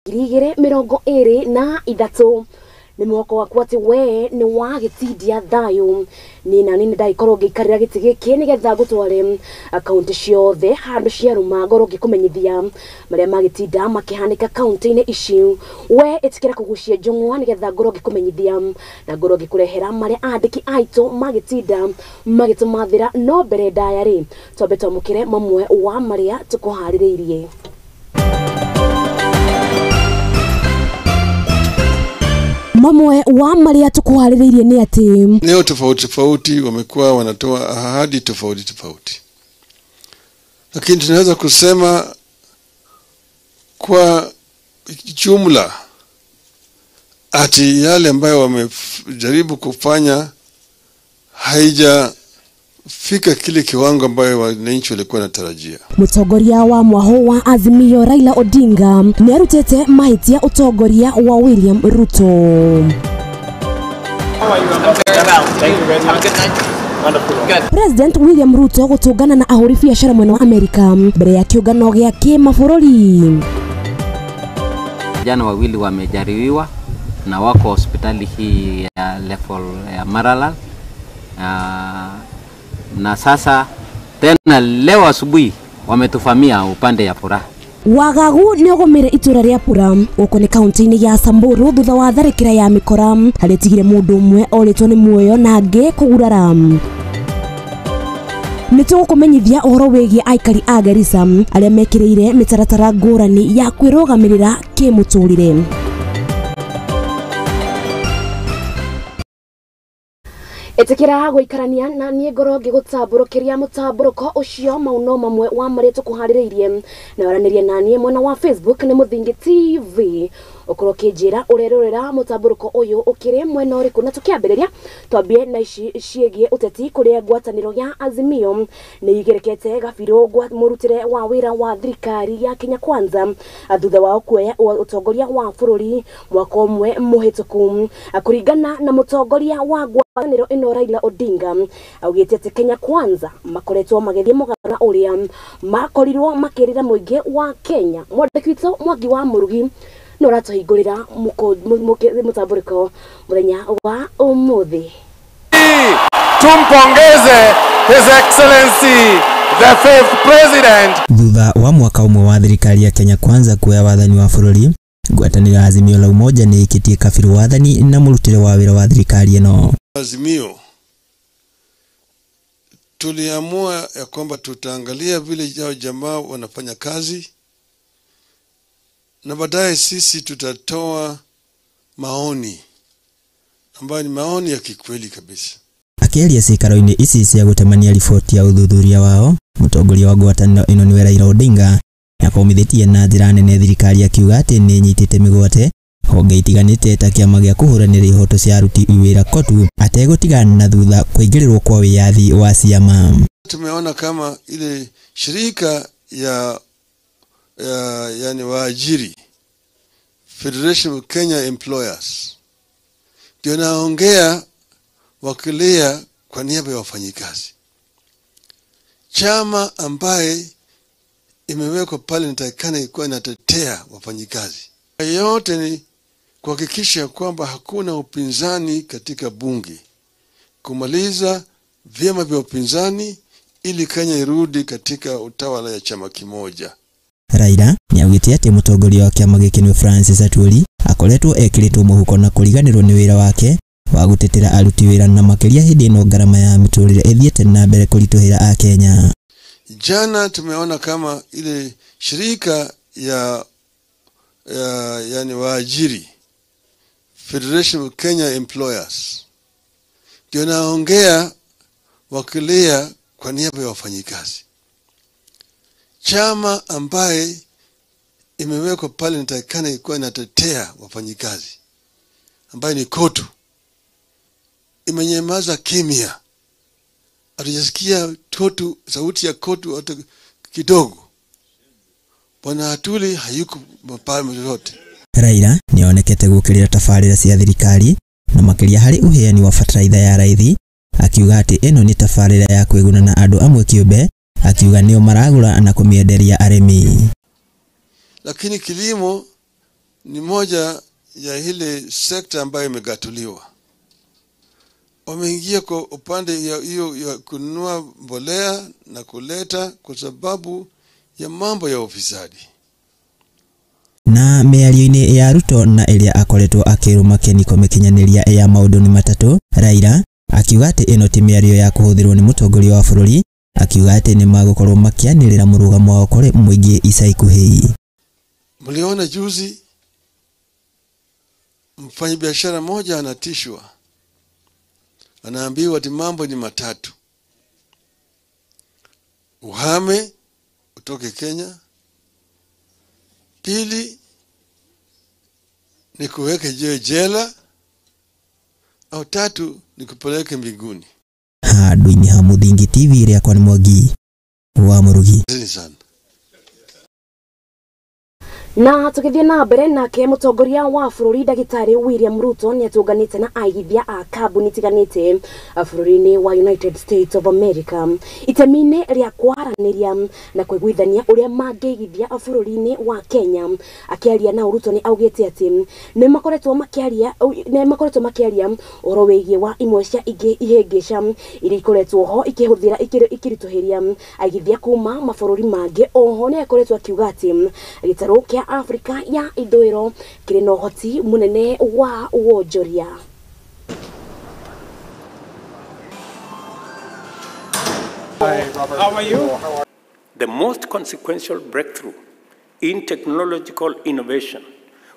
2023. Nĩ mwako wakwa atĩ we nĩ wagĩtindia thayũ niĩ na niĩ nĩndagĩkorwo ngĩikarĩra gĩtĩ gĩkĩ nĩgetha ngũtware kaunti ciothe handũ ciarũma ngorwo ngĩkũmenyithia marĩa magĩtinda makĩhanĩka kaunti-inĩ ici. We ĩtĩkĩra kũgucia njũng'wa nĩgetha ngorwo ngĩkũmenyithia na ngorwo ngĩkũrehera marĩa andĩki aitũ magĩtinda magĩtũmathĩra. No mbere ndaya rĩ, twambe twamũkĩre mamwe wa marĩa tũkũharĩrĩirie. Mamwe wa marĩa tũkũharĩrĩirie nĩ atĩ eneo tofauti tofauti wamekuwa wanatoa ahadi tofauti tofauti, lakini tunaweza kusema kwa jumla ati yale ambayo wamejaribu kufanya haijafika kile kiwango ambayo wananchi walikuwa wanatarajia. Mũtongoria wa mwaho wa Azimio Raila Odinga nĩarutĩte mahĩtia ũtongoria wa William Ruto. President William Ruto gũtũngana na ahũri biacara mwena wa Amerika mbere ya kĩũngano gĩa kĩmabũrũri. Vijana wawili wamejeruhiwa na wako hospitali hii ya level ya Maralal. Na sasa tena leo asubuhi wametufamia upande ya Pura. Wagagu nĩ ũgũmĩre itũra rĩa Pura gũkũ nĩ kaunti-inĩ ya Samburu thutha wa tharĩkĩra ya mĩkora harĩa ĩtigire mũndũ ũmwe orĩtwo nĩ muoyo na angĩ kũgurara. Nĩ tũgũkũmenyithia ũhoro wĩgiĩ aikari a Garissa arĩa mekĩrĩire mĩtaratara ngũrani ya kwĩrũgamĩrĩra kĩmũtũrĩre. Ĩtĩkĩra gũikarania na niĩ ngorwo ngĩgũtambũrũkĩria mũtambũrũko ũcio. Mau no mamwe wa marĩa tũkũharĩrĩirie na waranĩria na niĩ mwena wa Facebook nĩ Mũthingi TV, ũkorwo ũkĩnjĩra ũrerorera mũtambũrũko ũyũ ũkĩrĩ mwena ũrĩkũ. Na tũkĩambĩrĩria twambie na ici ciĩgiĩ ũteti kũrĩa ngwatanĩro ya Azimio nĩ igerekete gabirũ mũrutĩre wa wĩra wa thirikari ya Kenya Kwanza thutha wao kuoya ũtongoria wa bũrũri mwaka ũmwe mũhĩtũku. Kũringana na mũtongoria wa ngwatanĩro ĩno Raila Odinga augĩte atĩ Kenya Kwanza makoretwo magĩthiĩ mũgarũ na ũrĩa makorirwo makĩrĩra mũingĩ wa Kenya. Mwandĩki witũ Mwangi wa Mũrugi no ratũhingũrĩra mũtambũrĩko mũthenya wa ũmũthĩ. Tumpongeze His Excellency the fifth president. Thutha wa mwaka ũmwe wa thirikari ya Kenya Kwanza kuoya wathani wa bũrũri, ngwatanĩro ya Azimio la Umoja nĩ ĩkĩtie kabirũ wathani na mũrutĩre wa wĩra wa thirikari ĩno. Azimio tuliamua ya kwamba tutaangalia vile hao jamaa wanafanya kazi na baadaye sisi tutatoa maoni ambayo ni maoni ya kikweli kabisa. Akĩaria ciikaro-inĩ ici cia gũtemania riboti ya ũthuthuria wao, mũtongoria wa ngwatanĩro ĩno nĩwe Raila Odinga nĩakomithĩtie na njĩra nene thirikari akiuga atĩ nĩ ĩnyitĩte mĩgwate honge itiganĩte ta kĩama gĩa kũhũranĩra ihoto cia aruti wĩra KOTU ategũtigana na thutha kũingĩrĩrwo kwa wĩyathi wa ciama. Tumeona kama ile shirika ya yani waajiri, Federation of Kenya Employers, ndio naongea wakilia kwa niaba ya wafanyikazi. Chama ambaye imewekwa pale nitakana ikuwa inatetea wafanyikazi. Yote ni kuhakikisha kwamba hakuna upinzani katika bunge, kumaliza vyama vya upinzani ili Kenya irudi katika utawala ya chama kimoja. Raila nĩaugĩte atĩ mũtongoria wa kĩama gĩkĩ nĩwe Francis Atwoli akoretwo ekĩrĩtwo mũhuko na kũriganĩrwo nĩ wĩra wake wa gũtetera aruti wĩra na makĩria hĩndĩ ĩno ngarama ya mĩtũrĩre ĩthiĩte na mbere kũritũhĩra Akenya. Jana tumeona kama ile shirika ya yani waajiri, Federation of Kenya Employers, ndio naongea wakilia kwa niaba ya wafanyikazi. Chama ambaye imewekwa pale nitakana ikuwa inatetea wafanyikazi ambaye ni KOTU imenyamaza kimya. Hatujasikia KOTU, sauti ya KOTU hata kidogo. Bwana Atwoli hayuko pale yote. Raila nĩonekete gũkĩrĩra tabarĩra cia thirikari na makĩria harĩ ũheani wa bataraitha ya raithi, akiuga atĩ ĩno nĩ tabarĩra ya kwĩguna na andũ amwe kĩũmbe, akiuga nĩo maragũra na kũmĩenderia arĩmi. Lakini kilimo ni moja ya ile sekta ambayo imegatuliwa. Wameingia kwa upande ya hiyo ya kununua mbolea na kuleta kwa sababu ya mambo ya ufisadi. Na mĩario-inĩ ya Ruto na ĩrĩa akoretwo akĩrũma Keniko mĩkinyanĩria ya maũndũ nĩ matatũ, Raila akiuga atĩ ĩno ti mĩario ya kũhũthĩrwo nĩ mũtongoria wa bũrũri, akiuga atĩ nĩ magũkorwo makĩanĩrĩra mũrũgamo wao kũrĩ mũingĩ ica ikuhĩ. Mliona juzi mfanyabiashara mmoja anatishwa, anaambiwa ati mambo ni matatu: uhame utoke Kenya, pili ni kuweke jela, au tatu ni kupeleke mbinguni. Handũ-inĩ ha Mũthingi TV rĩakwa nĩ Mwangi wa Mũrugi. Sana. Na tũgĩthiĩ na mbere nake mũtongoria wa bũrũri ndagĩtarĩ William Ruto nĩ atũnganĩte na aigithia a kambuni itiganĩte bũrũri-inĩ wa United States of America itemi-inĩ rĩa kwaranĩria na kũiguithania ũrĩa mangĩigithia bũrũri-inĩ wa Kenya. Akĩaria na Ruto nĩ augĩte atĩ nĩ makoretwo makĩaria ũhoro wĩgiĩ wa imwe cia ingĩ ihĩngĩca iria ikoretwo ho ikĩhũthĩra ikĩritũhĩria aigithia kuma mabũrũri mangĩ. Oho nĩ akoretwo akiuga atĩ gĩtarũ kĩa Afrika ya ithũĩro kĩrĩ na ũhoti mũnene wa wonjoria. Hi, Robert. How are you? The most consequential breakthrough in technological innovation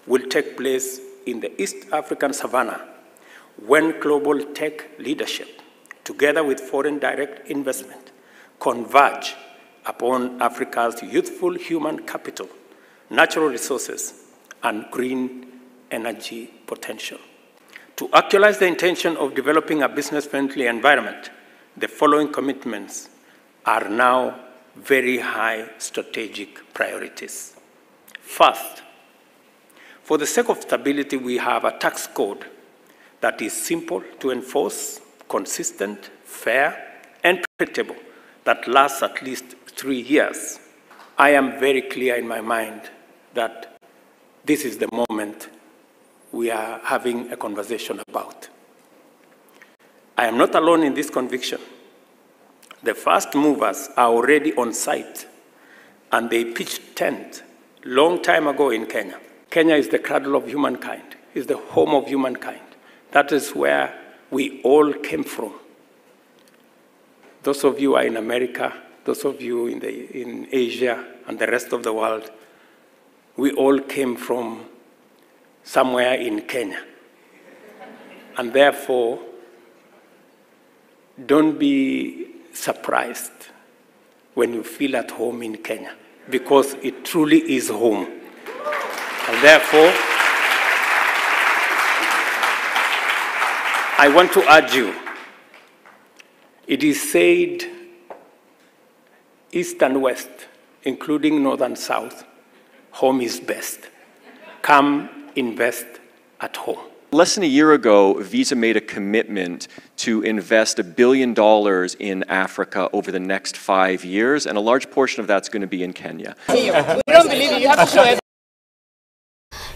will take place in the East African savannah when global tech leadership, together with foreign direct investment, converge upon Africa's youthful human capital, natural resources, and green energy potential. To actualize the intention of developing a business-friendly environment, the following commitments are now very high strategic priorities. First, for the sake of stability, we have a tax code that is simple to enforce, consistent, fair, and predictable, that lasts at least 3 years. I am very clear in my mind that this is the moment we are having a conversation about. I am not alone in this conviction. The first movers are already on site, and they pitched tent long time ago in Kenya. Kenya is the cradle of humankind, is the home of humankind. That is where we all came from. Those of you who are in America, those of you in Asia and the rest of the world, we all came from somewhere in Kenya. And therefore, don't be surprised when you feel at home in Kenya, because it truly is home. And therefore, I want to urge you. It is said, East and West, including North and South, home is best. Come invest at home. Less than a year ago, Visa made a commitment to invest $1 billion in Africa over the next 5 years, and a large portion of that's going to be in Kenya. We don't believe you. You have to show us.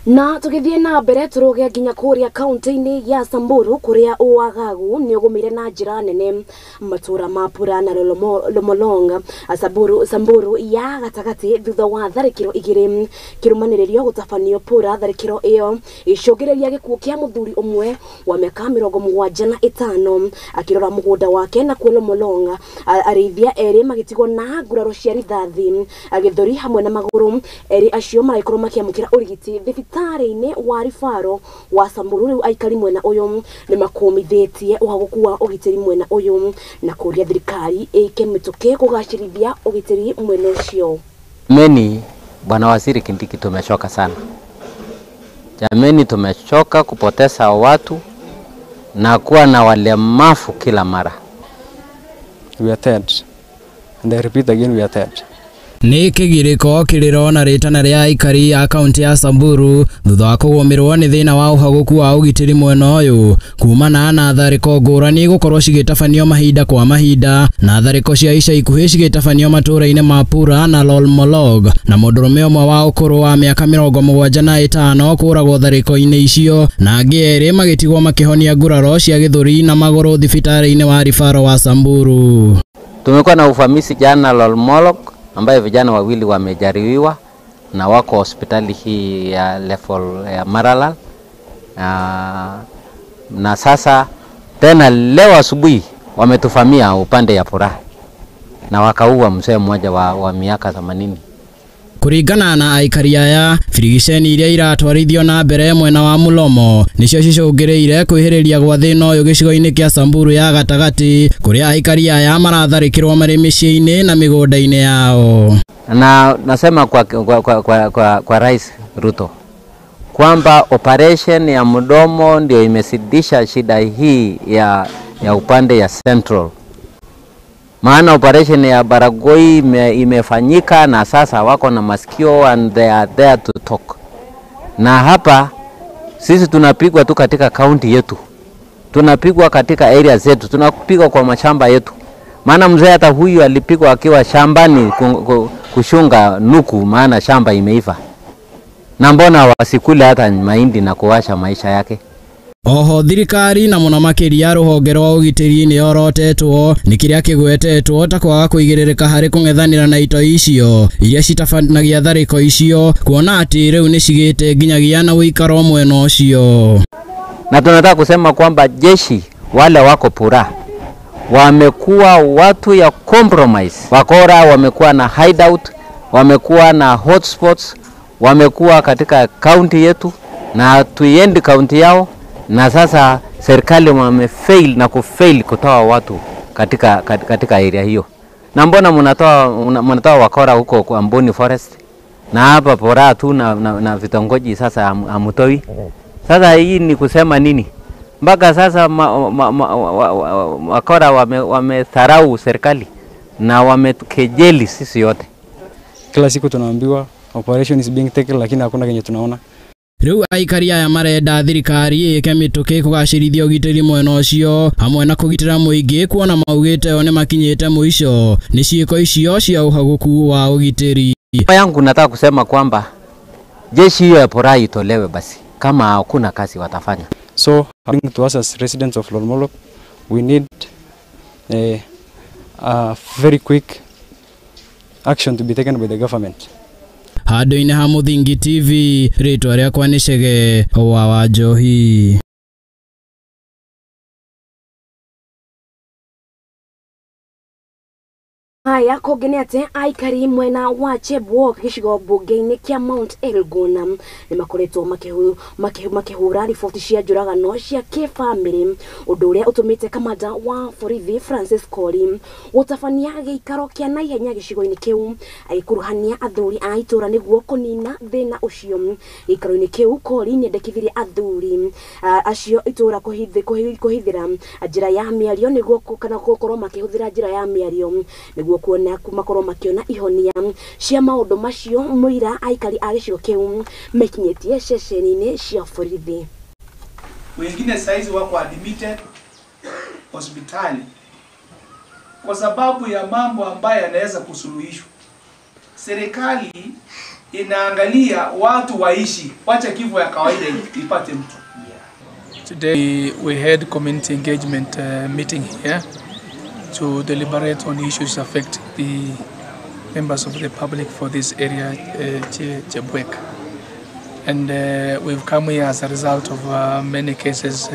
Na tũgĩthiĩ na mbere tũrũge nginya kũrĩa kaunti-inĩ ya Samburu kũrĩa ũagagu nĩ ũgũmĩire na njĩra nene matũra ma Pura na Lomolong Samburu ya gatagatĩ thutha wa tharĩkĩro igĩrĩ kĩrũmanĩrĩrio gũtabanio Pura. Tharĩkĩro ĩyo ĩcũngĩrĩria gĩkuũ kĩa mũthuri ũmwe wa mĩaka 75 akĩrora mũgũnda wake na kuo Lomolong arĩithia erĩ magĩtigwo na nguraro cia rithathi gĩthũri hamwe na magũrũ. Erĩ acio maragĩkorwo makĩamũkĩra ũrigiti thibitarĩ-inĩ wa Rifaro wa Samburu. Rĩu aikari mwena ũyũ nĩ makũmithĩtie ũhagũku wa ũgitĩri mwena ũyũ na kũria thirikari ĩke mĩtũkĩ kũgacĩrithia ũgitĩri mwena ũcio. Jameni, Bwana Waziri Kindiki, tumechoka sana. Jameni, tumechoka kupoteza watu na kuwa na walemavu kila mara. We are tired. And I repeat again, we are tired. Nĩ kĩgirĩko kĩrĩro na rĩtana rĩa aikari a kaunti ya Samburu thutha wa kũgũmĩrwo nĩ thĩna wa ũhagũku wa ũgitĩri mwena ũyũ kumana na tharĩko ngũrani gũkorwo cigĩtabanio mahinda kwa mahinda na tharĩko cia ica ikuhĩ cigĩtabanio matũũra-inĩ ma Pura na Lolmolog na mũndũrũme ũmwe wa ũkũrũ wa mĩaka 75 kũragwo tharĩko-inĩ icio na angĩ erĩ magĩtigwo makĩhonia nguraro cia gĩthũri na magũrũ thibitarĩ-inĩ wa Rifaro wa Samburu. Tumekuwa na uvamizi jana Lolmolog ambaye vijana wawili wamejeruhiwa na wako hospitali hii ya level ya Maralal. Na sasa tena leo asubuhi wametufamia upande ya Pura na wakaua mzee mmoja wa miaka 80. Kuringana na aikari aya birigiceni iria iratwarithio na mbere mwena wa Mulomo nicio cicũngĩrĩire kwĩhĩrĩria gwa thĩna ũyũ gĩcigo-inĩ kĩa Samburu ya gatagatĩ kũrĩa aikari aya maratharĩkĩrwo marĩ mĩciĩ-inĩ na mĩgũnda-inĩ yao. Na nasema kwa Rais Ruto kwamba operation ya Mdomo ndio imesidisha shida hii ya upande ya Central. Maana operation ya Baragoi imefanyika na sasa wako na masikio and they are there to talk. Na hapa sisi tunapigwa tu katika county yetu. Tunapigwa katika area zetu, tunapigwa kwa mashamba yetu. Maana mzee hata huyu alipigwa akiwa shambani kushunga nuku, maana shamba imeiva. Na mbona wasikule hata mahindi na kuwasha maisha yake? Oho thirikari na mũno makĩria rũhonge rwa ũgitĩri nĩ yorotetwo nĩ kĩrĩa kĩgwetetwo ta kwaga kũigĩrĩrĩka harĩ kũng'ethanĩra na itoi icio iria citabanagia tharĩko icio kuona atĩ rĩu nĩ cigĩte nginyagia na ũikaro mwena ũcio. Na tunataka kusema kwamba jeshi wale wako Pura wamekuwa watu ya compromise. Wakora wamekuwa na hideout, wamekuwa na hotspots, wamekuwa katika county yetu na tuiendi county yao. Na sasa serikali wamefail na kufail kutoa watu katika area hiyo. Na mbona mnatoa wakora huko kwa Amboni Forest na hapa Pora tu na vitongoji sasa hamtoi? Sasa hii ni kusema nini? Mpaka sasa wakora wametharau serikali na wamekejeli sisi yote. Kila siku tunaambiwa operation is being taken, lakini hakuna kenye tunaona. Rĩu aikari aya marenda thirikari ĩke mĩtũkĩ kũgacĩrithia ũgitĩri mwena ũcio hamwe na kũgitĩra mũingĩ kuona maugĩte o nĩmakinyĩte mũico nĩ ciĩko icio cia ũhagũku wa ũgitĩri. Yangu nataka kusema kwamba jeshi hiyo ya Pora itolewe basi, kama hakuna kazi watafanya. So to us as residents of Lolmolog, we need a very quick action to be taken by the government. Handũ-inĩ ha Mũthingi TV, rĩtwa rĩakwa nĩ Chege wa Wanjohi. Haya kũngĩ nĩ atĩ aikari mwena wa Chebwok gĩcigo mbunge-inĩ kĩa Mount Elgon nĩ makoretwo makĩhũra riboti cia njũragano cia kĩbamĩrĩ ũndũ ũrĩa ũtũmĩte kamanda wa borithi Francis Kori gũtabania gĩikaro kĩa naihenya gĩcigo-inĩ kĩu agĩkuruhania athuri a itũũra nĩguo kũnina thĩna ũcio. Gĩikaro-inĩ kĩu Kori nĩendekithirie athuri acio itũũra kũhithĩra njĩra ya mĩario nĩguo kana gũkorwo makĩhũthĩra njĩra ya mĩario nĩguo kuona makorwo makiona ihonia cia maũndũ macio mũira aikari a gĩcigo kĩu mekinyĩtie ceceni-inĩ cia borithi. Wengine saizi wako admitted hospitali kwa sababu ya mambo ambayo yanaweza kusuluhishwa. Serikali inaangalia watu waishi, wacha kifo ya kawaida ipate mtu. Today we had community engagement meeting here to deliberate on issues affecting the members of the public for this area, Chebwek. And we've come here as a result of many cases,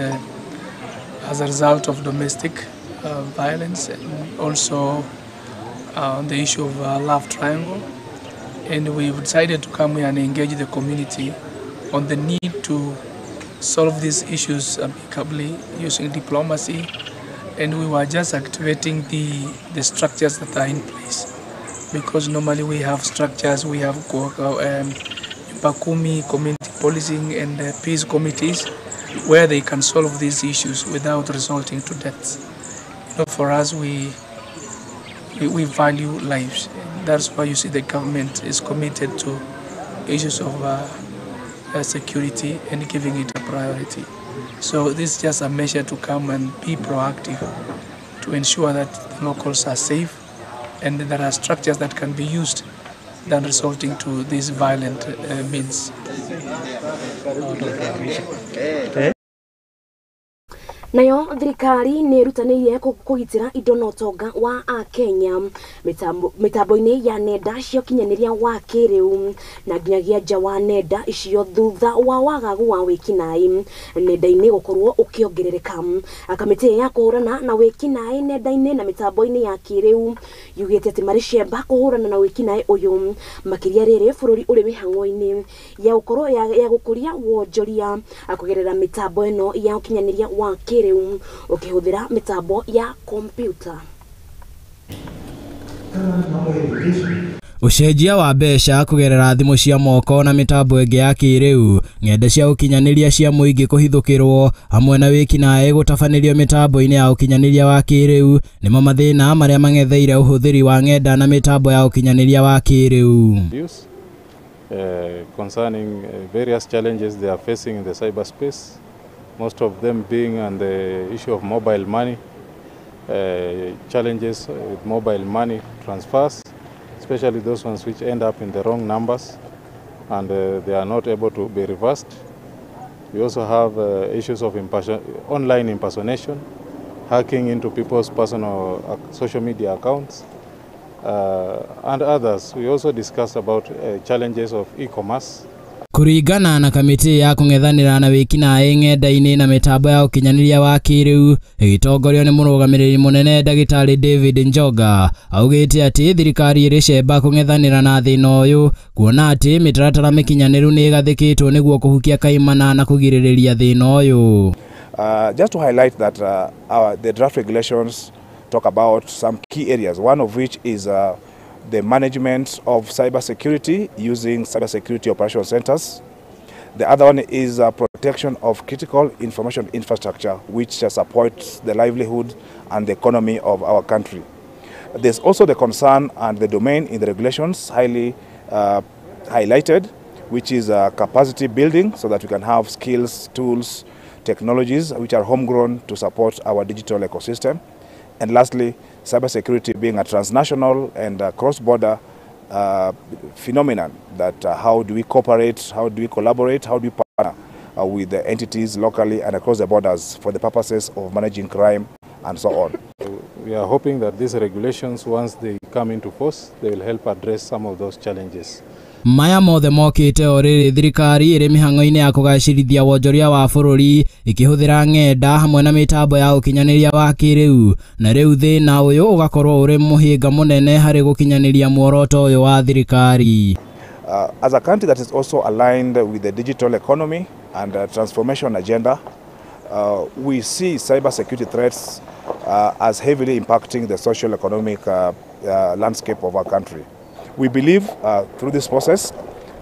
as a result of domestic violence and also the issue of love triangle. And we've decided to come here and engage the community on the need to solve these issues amicably using diplomacy. And we were just activating the structures that are in place, because normally we have structures, we have Bakumi community policing and peace committees where they can solve these issues without resulting to deaths. You know, for us, we value lives. That's why you see the government is committed to issues of security and giving it a priority. So this is just a measure to come and be proactive to ensure that the locals are safe and there are structures that can be used than resorting to these violent means. Nayo thirikari nĩ ĩrutanĩirie kũgitĩra indo na ũtonga wa akenya mĩtambo-inĩ ya nenda cia ũkinyanĩria wa kĩrĩu na nginyagia nja wa nenda icio thutha wa wagagu wa wĩkinaĩ nenda-inĩ gũkorwo ũkĩongerereka. Kamĩtĩ ya kũhũrana na wĩkinaĩ nenda-inĩ na mĩtambo-inĩ ya kĩrĩu yugĩte atĩ marĩ ciamba kũhũrana na wĩkinaĩ ũyũ makĩria rĩrĩ bũrũri ũrĩ mĩhang'o-inĩ ya gũkorwo ya gũkũria wonjoria kũgerera mĩtambo ĩno ya ũkinyanĩria wa kĩrĩu ũkĩhũthĩra mĩtambo ya kompyuta. Ũcenjia wa mbeca kũgerera thimũ cia moko na mĩtambo ĩngĩ ya kĩrĩu, ng'enda cia ũkinyanĩria cia mũingĩ kũhithũkĩrwo hamwe na wĩkinaĩ gũtabanĩrio mĩtambo-inĩ ya ũkinyanĩria wa kĩrĩu nĩmo mathĩna marĩa mang'etheire ũhũthĩri wa ng'enda na mĩtambo ya ũkinyanĩria wa kĩrĩu. Concerning various challenges they are facing in the cyberspace, most of them being on the issue of mobile money, challenges with mobile money transfers, especially those ones which end up in the wrong numbers and they are not able to be reversed. We also have issues of online impersonation, hacking into people's personal social media accounts, and others. We also discussed about challenges of e-commerce. Kũringana na kamĩtĩ ya kũng'ethanĩra na wĩkinaĩ ng'enda-inĩ na mĩtambo ya ũkinyanĩria wa kĩrĩu ĩgĩtongorio nĩ mũrũgamĩrĩri mũnene ndagĩtarĩ David Njoga augĩte atĩ thirikari ĩrĩ cemba kũng'ethanĩra na thĩna ũyũ kuona atĩ mĩtaratara mĩkinyanĩru nĩ ĩgathĩkĩtwo nĩguo kũhukia kaimana na kũgirĩrĩria thĩna ũyũ. Just to highlight that the draft regulations talk about some key areas, one of which is the management of cybersecurity using cybersecurity operation centers. The other one is protection of critical information infrastructure, which supports the livelihood and the economy of our country. There's also the concern and the domain in the regulations highly highlighted, which is capacity building so that we can have skills, tools, technologies which are homegrown to support our digital ecosystem. And lastly, cybersecurity being a transnational and cross-border phenomenon, that how do we cooperate, how do we collaborate, how do we partner with the entities locally and across the borders for the purposes of managing crime and so on. We are hoping that these regulations, once they come into force, they will help address some of those challenges. Maya mothe mokĩte o rĩrĩ thirikari ĩrĩ mĩhang'o-inĩ ya kũgacĩrithia wonjoria wa bũrũri ĩkĩhũthĩra ng'enda hamwe na mĩtambo ya ũkinyanĩria wa kĩrĩu na rĩu thĩna ũyũ ũgakorwo ũrĩ mũhĩnga mũnene harĩ gũkinyanĩria muoroto ũyũ wa thirikari. As a country that is also aligned with the digital economy and transformation agenda, we see cybersecurity threats as heavily impacting the social economic landscape of our country. We believe through this process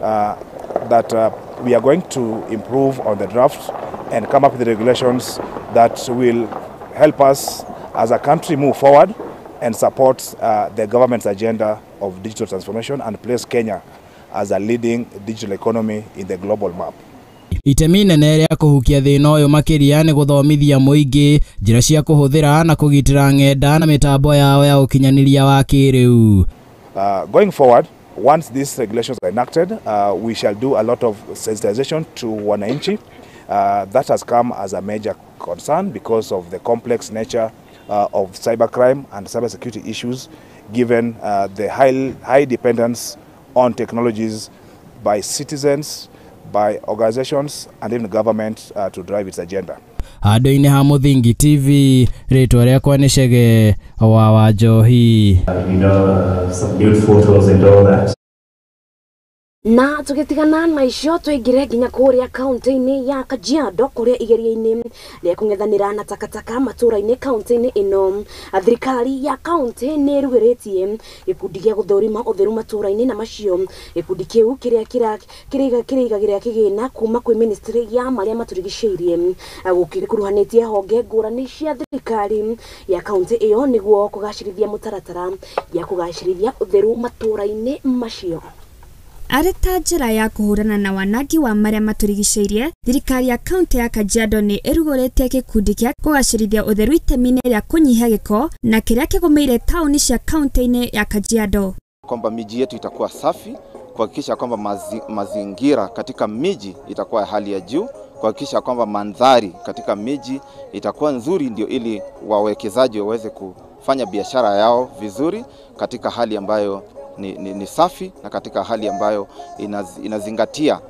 that we are going to improve on the draft and come up with the regulations that will help us as a country move forward and support the government's agenda of digital transformation and place Kenya as a leading digital economy in the global map. Itemi inene rĩa kũhukia thĩna ũyũ makĩria nĩ gũthomithia mũingĩ njĩra cia kũhũthĩra na kũgitĩra ng'enda na mĩtambo yao ya ũkinyanĩria wa kĩrĩu. Going forward, once these regulations are enacted, we shall do a lot of sensitization to wananchi. That has come as a major concern because of the complex nature of cybercrime and cybersecurity issues, given the high dependence on technologies by citizens, by organizations, and even government to drive its agenda. Handũ-inĩ ha Mũthingi TV, rĩtwa rĩakwa nĩ Chege wa Wanjohi. Some nude photos and all that. Na tugitigana na icio twingire nginya kuria kaunti-ini ya Kajiado kuria igeria-ini ria kung'ethanira na takataka matura-ini kaunti-ini ino. Thirikari ya kaunti ni ĩrugĩrĩtie gĩkundi gĩa gũthũrima ũtheru matura-ini na macio gĩkundi kĩu kĩrĩa kĩrĩigagĩra kĩgĩna kuma kwĩ ministry ya marĩa matũrigicĩirie gũkĩkuruhanĩtie honge ngũrani cia thirikari ya kaunti ĩyo nĩguo kũgacĩrithia mũtaratara ya kũgacĩrithia ũtheru matura-ini macio. Arĩ ta njĩra ya kũhũrana na wanangi wa marĩa matũrigicĩirie, thirikari ya kaunti ya Kajiado nĩ ĩrugũrĩtie gĩkundi kĩa kũgacĩrithia ũtheru itemi-inĩ rĩa kũnyihia gĩko na kĩrĩa kĩgũmĩire taũni cia kaunti-inĩ ya Kajiado. Kwamba miji yetu itakuwa safi, kuhakikisha kwamba mazingira katika miji itakuwa ya hali ya juu, kuhakikisha kwamba mandhari katika miji itakuwa nzuri, ndio ili wawekezaji waweze kufanya biashara yao vizuri katika hali ambayo ni safi na katika hali ambayo inazingatia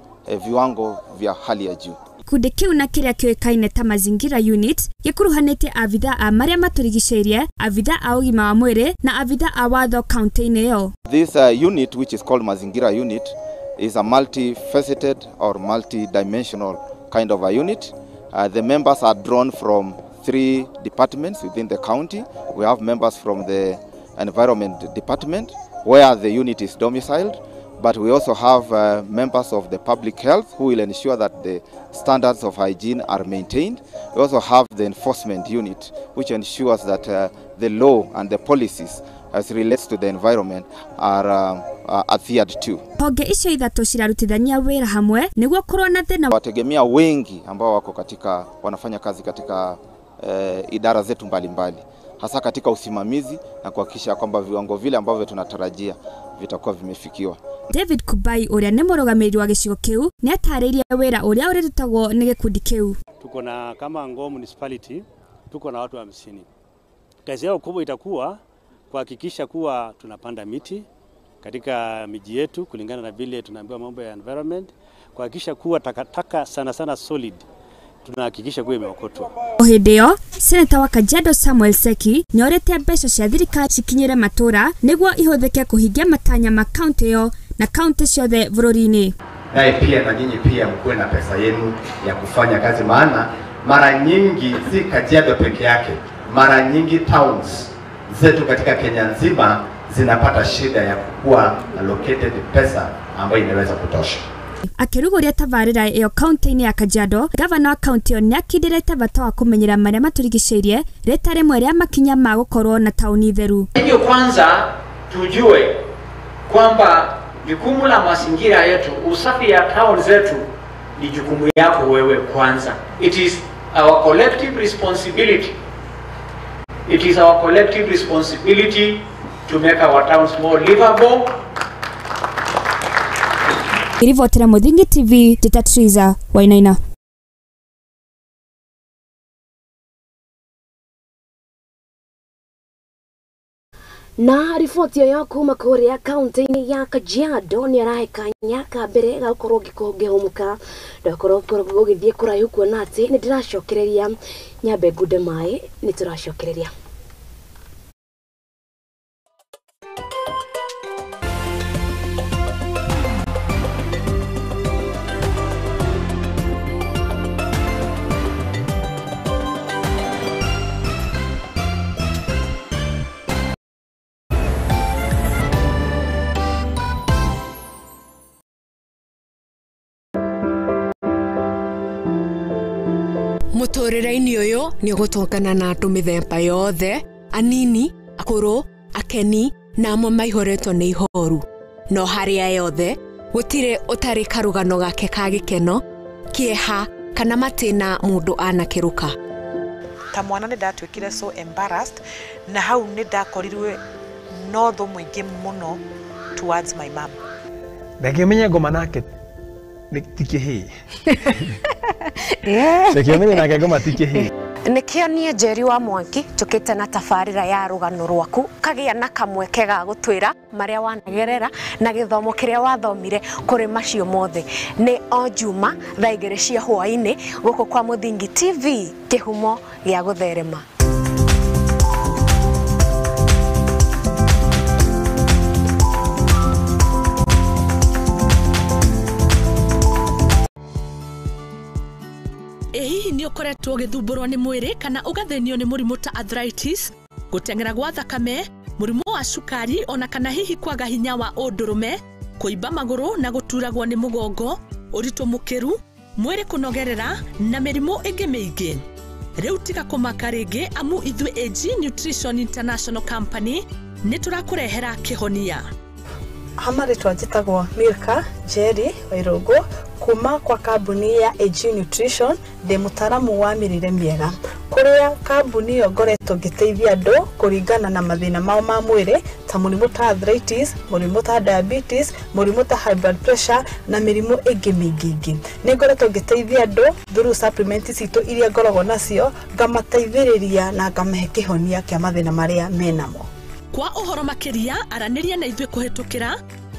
viwango vya hali ya juu. Gĩkundi kĩu na kĩrĩa kĩũĩkaine ta Mazingira Unit gĩkuruhanĩtie abithaa a marĩa matũrigicĩirie, abithaa a ũgima wa mwĩrĩ na abithaa a watho kaunti-inĩ ĩyo. This unit, which is called Mazingira Unit, is a multifaceted or multi-dimensional kind of a unit. The members are drawn from 3 departments within the county. We have members from the Environment Department, where the unit is domiciled, but we also have members of the public health who will ensure that the standards of hygiene are maintained. We also have the enforcement unit, which ensures that the law and the policies as relates to the environment are adhered to. Honge icio ithatũ cirarutithania wĩra hamwe nĩguo kũrũa na thĩna. Wategemea wengi ambao wako katika wanafanya kazi katika idara zetu mbalimbali, hasa katika usimamizi na kuhakikisha kwamba viwango vile ambavyo tunatarajia vitakuwa vimefikiwa. David Kubai ũrĩa nĩ mũrũgamĩrĩri wa gĩcigo kĩu nĩ atarĩirie wĩra ũrĩa ũrĩrutagwo nĩ gĩkundi kĩu. Tuko na kama Ngong Municipality tuko na watu 50. Kazi yao kubwa itakuwa kuhakikisha kuwa tunapanda miti katika miji yetu kulingana na vile tunaambiwa mambo ya environment, kuhakikisha kuwa takataka sana sana solid tunahakikisha kuwa imeokotwa. O hĩndĩ ĩyo, Seneta wa Kajiado Samuel Seki nĩorĩtie mbeca cia thirikari cikinyĩre matũra nĩguo ihũthĩke kũhingia matanya ma kaunti ĩyo na kaunti ciothe bũrũri-inĩ. Naye pia na nyinyi pia mkuwe na pesa yenu ya kufanya kazi, maana mara nyingi si Kajiado peke yake, mara nyingi towns zetu katika Kenya nzima zinapata shida ya kuwa allocated pesa ambayo inaweza kutosha. Akĩrugũria tabarĩra ĩyo kaunti-inĩ ya Kajiado, gavana wa kaunti ĩyo nĩakindĩrĩte bata wa kũmenyera marĩa matũrigicĩirie rĩta rĩmwe rĩa makinya ma gũkorwo na taũni theru. Hivyo kwanza tujue kwamba jukumu la mazingira yetu, usafi ya town zetu ni jukumu yako wewe kwanza. It is our collective responsibility. It is our collective responsibility to make our towns more livable. Irivotera Muthingi TV, Tita Triza, Wainaina. Na riboti ĩyo kuma kũrĩa kaunti-inĩ ya Kajiado nĩ arahe kanya ka mbere ga gũkorwo ngĩhũmũka ndakorwo ũgĩthiĩ kũraihu kuona atĩ nĩ ndĩracokereria nyambe ngunde maĩ nĩ tũracokereria. Mũtũrĩre-inĩ ũyũ nĩ ũgũtũngana na andũ mĩthemba yothe, anini, akũrũ, akeni na amwe maihũrĩtwo nĩ ihoru. No harĩa yothe gũtirĩ ũtarĩ karũgano gake ka gĩkeno, kĩeha kana matĩna mũndũ anakĩrũka. Ta mwana nĩ ndatuĩkire so embarrassed na hau nĩ ndakorirwe no thũ mũingĩ mũno towards my mom. Ndangĩmenya ngoma nake ti kĩhĩĩ. Ndangĩmenya nake ngoma ti kĩhĩĩ. Nĩkĩo niĩ Njeri wa Mwangi njũkĩte na tabarĩra ya rũgano rwaku kagĩa na kamweke ga gũtwĩra marĩa wanagerera na gĩthomo kĩrĩa wathomire kũrĩ macio mothe. Nĩ o Juma thaa 2 cia hwaĩ-inĩ gũkũ kwa Muthingi TV, kĩhumo gĩa gũtherema. Ĩ hihi nĩ ũkoretwo ũgĩthumbũrwo nĩ mwĩrĩ kana ũgathĩnio nĩ mũrimũ ta arthritis, gũteng'era gwa thakame, mũrimũ wa cukari ona kana hihi kwaga hinya wa ũndũrũme, kũimba magũrũ na gũturagwo nĩ mũgongo, ũritũ mũkĩru, mwĩrĩ kũnogerera na mĩrimũ ĩngĩ mĩingĩ. Rĩu tiga kũmaka rĩngĩ amu ithuĩ AG Nutrition International Company nĩ tũrakũrehera kĩhonia. Ha marĩtwa njĩtagwo Milka Njeri Wairũngũ kuma kwa kambuni ya AG Nutrition, ndĩ mũtaaramu wa mĩrĩre mĩega kũrĩa kambuni ĩyo ngoretwo ngĩteithia andũ kũringana na mathĩna mao ma mwĩrĩ ta mũrimũ ta arthritis, mũrimũ ta diabetes, mũrimũ ta high blood pressure na mĩrimũ ĩngĩ mĩingĩ ĩngĩ. Nĩ ngoretwo ngĩteithia andũ through supplement citũ iria ngoragwo nacio, ngamateithĩrĩria na ngamahe kĩhonia kĩa mathĩna marĩa menamo. Kwa ũhoro makĩria aranĩria na ithuĩ kũhĩtũkĩra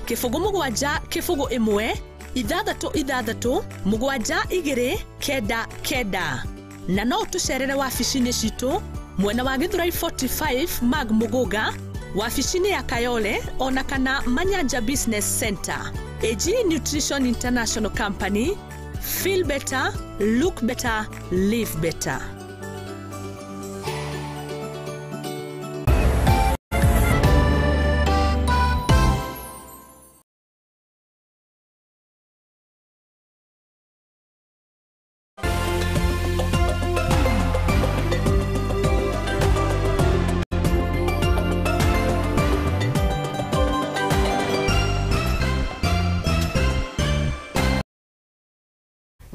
07 01 6 6 7 2 9 9 na no tũcerere wabici-inĩ citũ mwena wa Githurai 45 Mag Muguga, wabici-inĩ ya Kayole ona kana Manyanja Business Center. AG Nutrition International Company, feel better, look better, live better.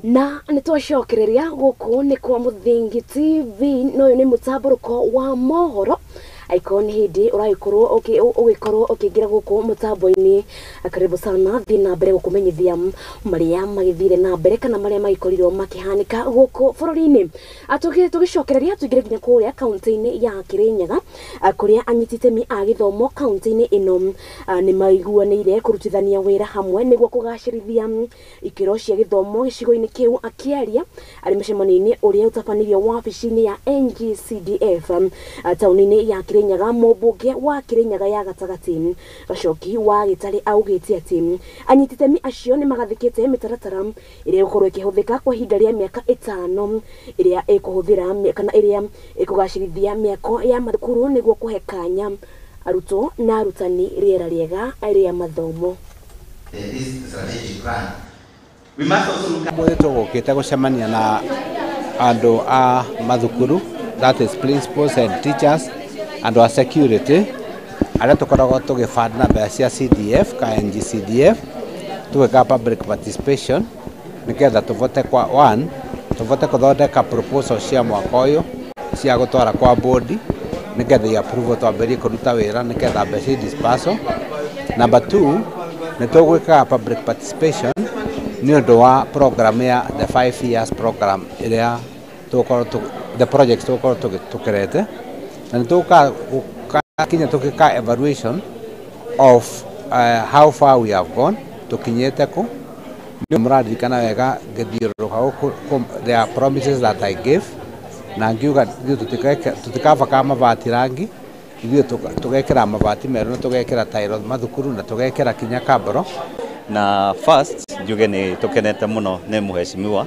Na nĩ twacokereria gũkũ nĩ kwa Mũthingi TV na ũyũ nĩ mũtambũrũko wa mohoro. Aiko nĩ hĩndĩ ũragĩkorwo ũgĩkorwo ũkĩingĩra gũkũ mũtambo-inĩ, karibu sana, thiĩ na mbere gũkũmenyithia marĩa magĩthire na mbere kana marĩa magĩkorirwo makĩhanĩka gũkũ bũrũri-inĩ. Tũgĩcokereria tũingĩre nginya kũrĩa kaunti-inĩ ya Kirinyaga kũrĩa anyiti itemi a gĩthomo kaunti-inĩ ĩno nĩ maiguanĩire kũrutithania wĩra hamwe nĩguo kũgacĩrithia ikĩro cia gĩthomo gĩcigo-inĩ kĩu. Akĩaria arĩ mũcemanio-inĩ ũrĩa ũtabanĩirio wabici-inĩ ya NGCDF taũni-inĩ ya Kirinyaga, mũmbunge wa Kirinyaga ya gatagatĩ Gacoki wa Gĩtarĩ augĩte atĩ anyiti itemi acio nĩ magathĩkĩte mĩtaratara ĩrĩa ĩgũkorwo ĩkĩhũthĩka kwa ihinda rĩa mĩaka 5 ĩrĩa ĩkũhũthĩra kana ĩrĩa ĩkũgacĩrithia mĩako ya mathukuru nĩguo kũhe kanya arutwo na arutani rĩera rĩega rĩa mathomo. Mũthĩ tũgũkĩte gũcemania na andũ a mathukuru, that is principals and teachers, andũ a security arĩa tũkoragwo tũgĩband na mbeca cia CDF ka NGCDF, tũgĩka public participation nĩgetha tũvote kwa one tũvote kũthondeka proposal cia mwaka ũyũ cia gũtwara kwa board nĩgetha i approve twambĩrĩrie kũruta wĩra nĩgetha mbeca i dispersal. Number 2 nĩ tũgwĩkaga public participation nĩ ũndũ wa program ya the 5 years program ĩrĩa tũgũkorwo the projects tũgũkorwo tũkĩrete, na nĩ tũgũka kinya tũgĩka evaluation of how far we have gone, tũkinyĩte kũ. Nĩ mũraririkana wega ngĩthiũrũrũka gũkũ, there are promises that I gave na ngiuga ithuĩ tũtikabakaga mabati rangi, ithuĩ tũgekĩra mabati merũ na tũgekĩra tairo mathukuru na tũgekĩra kinya kabro. Na first njuge nĩ tũkenete mũno nĩ mũheshimiwa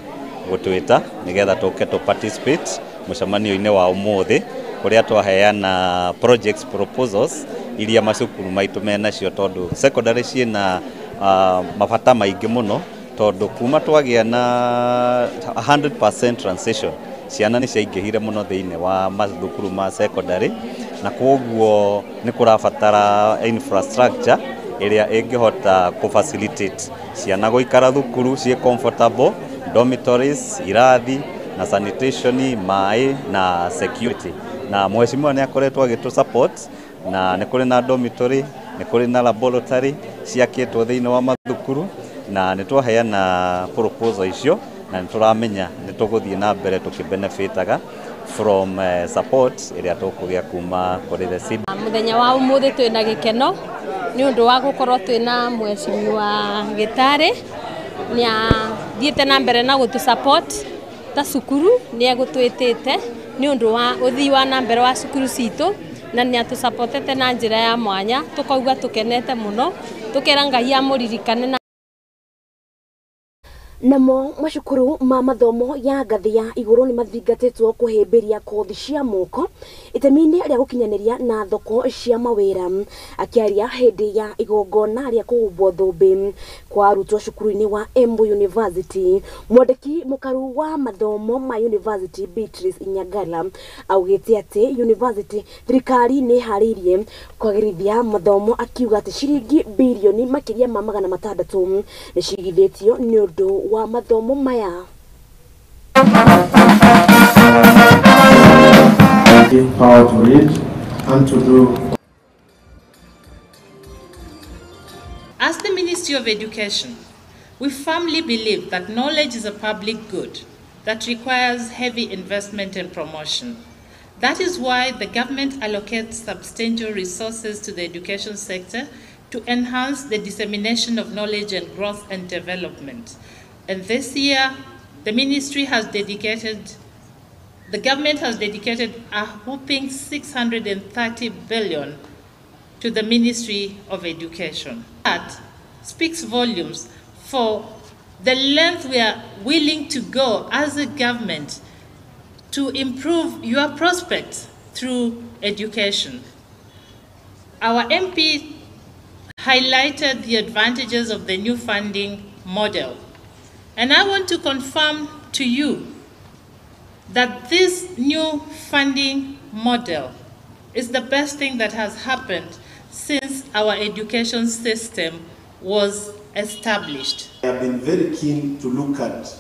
gũtwĩta nĩgetha tũke tũ participate mũcemanio-inĩ wa ũmũthĩ kũrĩa twaheana projects proposals iria macukuru maitũ menacio, tondũ secondary ciĩna mabata maingĩ mũno, tondũ kuma twagĩa na 100% transition ciana nĩ ciaingĩhire mũno thĩinĩ wa mathukuru ma secondary, na kwoguo nĩ kũrabatara infrastructure ĩrĩa ĩngĩhota kũ facilitate ciana gũikara thukuru ciĩ comfortable, dormitories, irathi na sanitation, maĩ na security. Na mheshimiwa nĩ akoretwo agĩtũ support, na nĩ kũrĩ na dormitory, nĩ kũrĩ na laboratory ciakĩtwo thĩinĩ wa mathukuru, na nĩ twaheana proposal icio na nĩ tũramenya nĩ tũgũthiĩ na mbere tũkĩbenefitaga from support ĩrĩa tũkũgĩa kuma kũrĩ the CDF. Mũthenya wa ũmũthĩ twĩna gĩkeno nĩ ũndũ wa gũkorwo twĩna mheshimiwa Gĩtarĩ, nĩ athiĩte na mbere na gũtũ support ta cukuru, nĩ egũtwĩtĩte nĩ ũndũ wa ũthii wa na mbere wa cukuru citũ, na nĩ atũsupportete na njĩra ya mwanya, tũkauga tũkenete mũno, tũkera Ngai amũririkane. Namo macukuru ma mathomo ya ngathĩ ya igũrũ nĩ mathingatĩtwo kũhĩmbĩria kothi cia moko itemi-inĩ rĩa gũkinyanĩria na thoko cia mawĩra. Akĩaria hĩndĩ ya igongona rĩa kũhumbwo thũmbĩ kwa arutwo cukuru-inĩ wa Embu University, mwandĩki mũkaru wa mathomo ma university Beatrice Nyangala augĩte atĩ university thirikari nĩ ĩharĩirie kwagĩrithia mathomo, akiuga atĩ ciringi birioni makĩria ma 600 nĩ cigithĩtio nĩ ũndũ wa mathomo maya. Power to read and to do. As the Ministry of Education, we firmly believe that knowledge is a public good that requires heavy investment and promotion. That is why the government allocates substantial resources to the education sector to enhance the dissemination of knowledge and growth and development. And this year, the ministry has dedicated, the government has dedicated a whopping 630 billion to the Ministry of Education. That speaks volumes for the length we are willing to go as a government to improve your prospects through education. Our MP highlighted the advantages of the new funding model. And I want to confirm to you that this new funding model is the best thing that has happened since our education system was established. I have been very keen to look at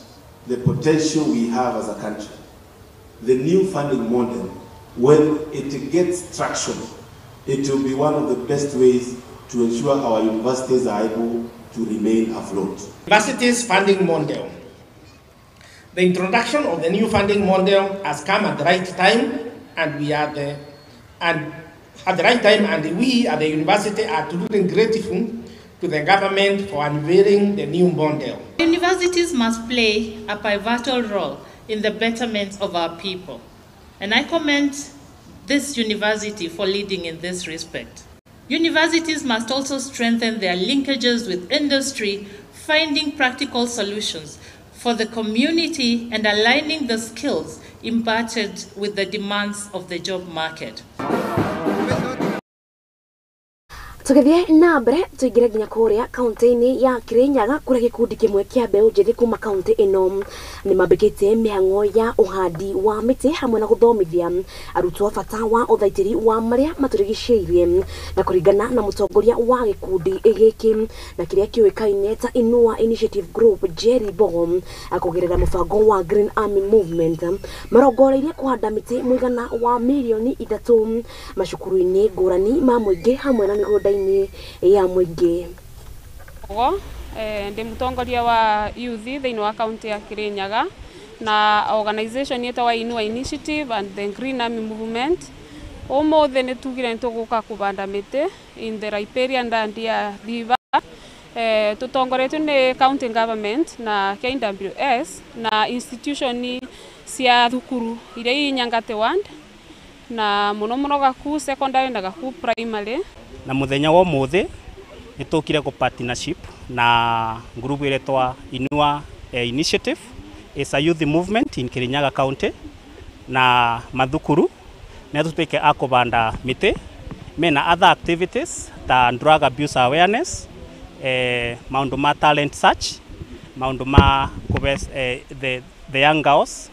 the potential we have as a country. The new funding model, when it gets traction, it will be one of the best ways to ensure our universities are able to remain afloat. Universities funding model. The introduction of the new funding model has come at the right time, and we are the university are truly grateful to the government for unveiling the new model. Universities must play a pivotal role in the betterment of our people, and I commend this university for leading in this respect. Universities must also strengthen their linkages with industry, finding practical solutions for the community and aligning the skills imparted with the demands of the job market. Tugithie na mbere tuingire nginya kuria kaunti-ini ya Kirinyaga kuria gikundi kimwe kia mbeũ njĩthĩ kuma kaunti ĩno nĩ mambĩkĩtie mĩhang'o ya ũhandi wa mĩtĩ hamwe na gũthomithia arutwo bata wa ũthaitĩri wa marĩa matũrigicĩirie. Na kũringana na mũtongoria wa gĩkundi gĩkĩ na kĩrĩa kĩũĩkaine ta Inua Initiative Group Jerry Bogo, akũgerera mũbango wa Green Army Movement marongoreirie kũhanda mĩtĩ mũigana wa mirioni 3 macukuru-inĩ ngũrani ma mũingĩ hamwe na mĩgũnda ya mũingĩ. Ndi mutongoria wa youth thĩinĩ wa kaunti ya Kirinyaga na organization yetagwo Inua Initiative and the Green Army Movement. Ũmũthĩ nĩ tugire nĩ tũgũka kũbanda mĩtĩ in the riparian land ya Thiba, tũtongoretio nĩ county government na KWS na institution cia thukuru iria ii Nyangate ward na mũno mũno Gaku secondary na Gaku primary. Na muthenya wa umuthi nitukire ku partnership na group iretwa Inua Initiative is a youth movement in Kirinyaga County na mathukuru na tutwike akubanda miti mena other activities ta drug abuse awareness, maundu ma talent search, maundu ma kubes, the young girls,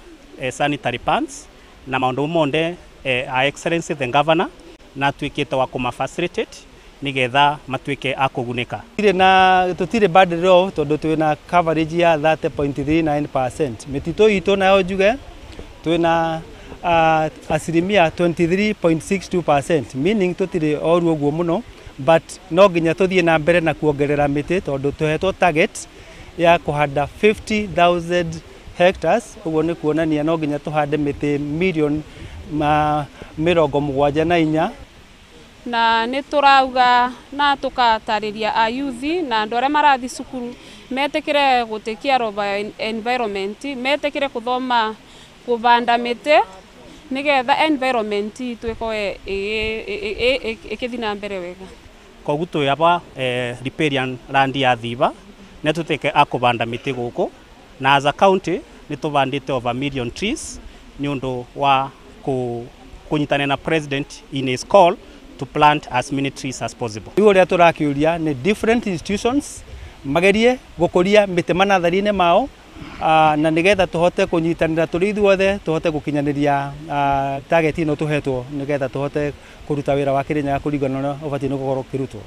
sanitary pants na maundu monde Her Excellency the Governor na tuikite wa kuma facilitate nigetha matuike akugunika. Na tutire bad off tondu twina coverage ya 30.39%. Mitito itu nayo njuge twina asilimia 23.62%, meaning tutire oru uguo muno, but no nginya tuthie na mbere na kuongerera miti tondu tuhetwo target ya kuhanda 50,000 hectares. Uguo ni kuonania no nginya tuhande miti milioni 74. Na nĩ tũrauga na tũkatarĩria a youth na andũ arĩa marathi cukuru metĩkĩre gũtĩkia environment, metĩkĩre gũthoma kũbanda mĩtĩ nĩgetha environment itũ ĩkorwo ĩgĩthiĩ na mbere wega. Koguo twĩ aba riparian land ya Thiba nĩ tũtuĩke a kũbanda mĩtĩ gũkũ Na as a county nĩ tũbandĩte over million trees nĩ ũndũ wa kũnyitanĩra na president in his call to plant as many trees as possible. Rĩu ũrĩa tũrakĩũria nĩ different institutions magerie gũkũria mĩtĩ manathari-inĩ mao na nĩgetha tũhote kũnyitanĩra tũrĩ ithuothe tũhote gũkinyanĩria target ĩno tũhetwo nĩgetha tũhote kũruta wĩra wa Kĩrĩnyaga kũringana na ũrĩa ũbatiĩ nĩ gũkorwo ũkĩrutwo.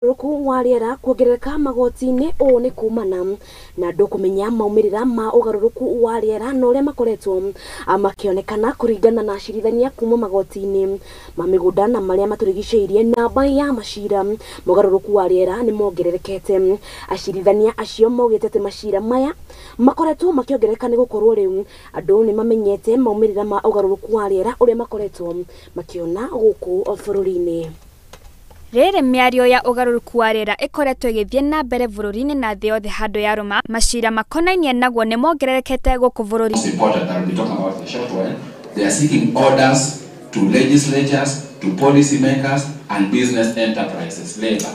Ũgarũrũku wa rĩera kuongerereka magoti-inĩ ũũ nĩ kumana na andũ kũmenya maumĩrĩra ma ũgarũrũku wa rĩera na ũrĩa makoretwo makĩonekana kũringana na acirithania kuma magoti-inĩ ma mĩgũnda na marĩa matũrigicĩirie. Namba ya macira ma ũgarũrũku wa rĩera nĩ mongererekete. Acirithania acio maugĩte atĩ macira maya makoretwo makĩongerereka nĩ gũkorwo rĩu andũ nĩ mamenyete maumĩrĩra ma ũgarũrũku wa rĩera ũrĩa makoretwo makĩona gũkũ bũrũri-inĩ. Rĩrĩ mĩario ya ũgarũrũku wa rĩera ĩkoretwo ĩgĩthiĩ na mbere bũrũri-inĩ na thĩ yothe handũ ya rũma, macira makonainie naguo nĩ mongererekete gũkũ bũrũri. They are seeking orders to legislatures, to policy makers and business enterprises labor.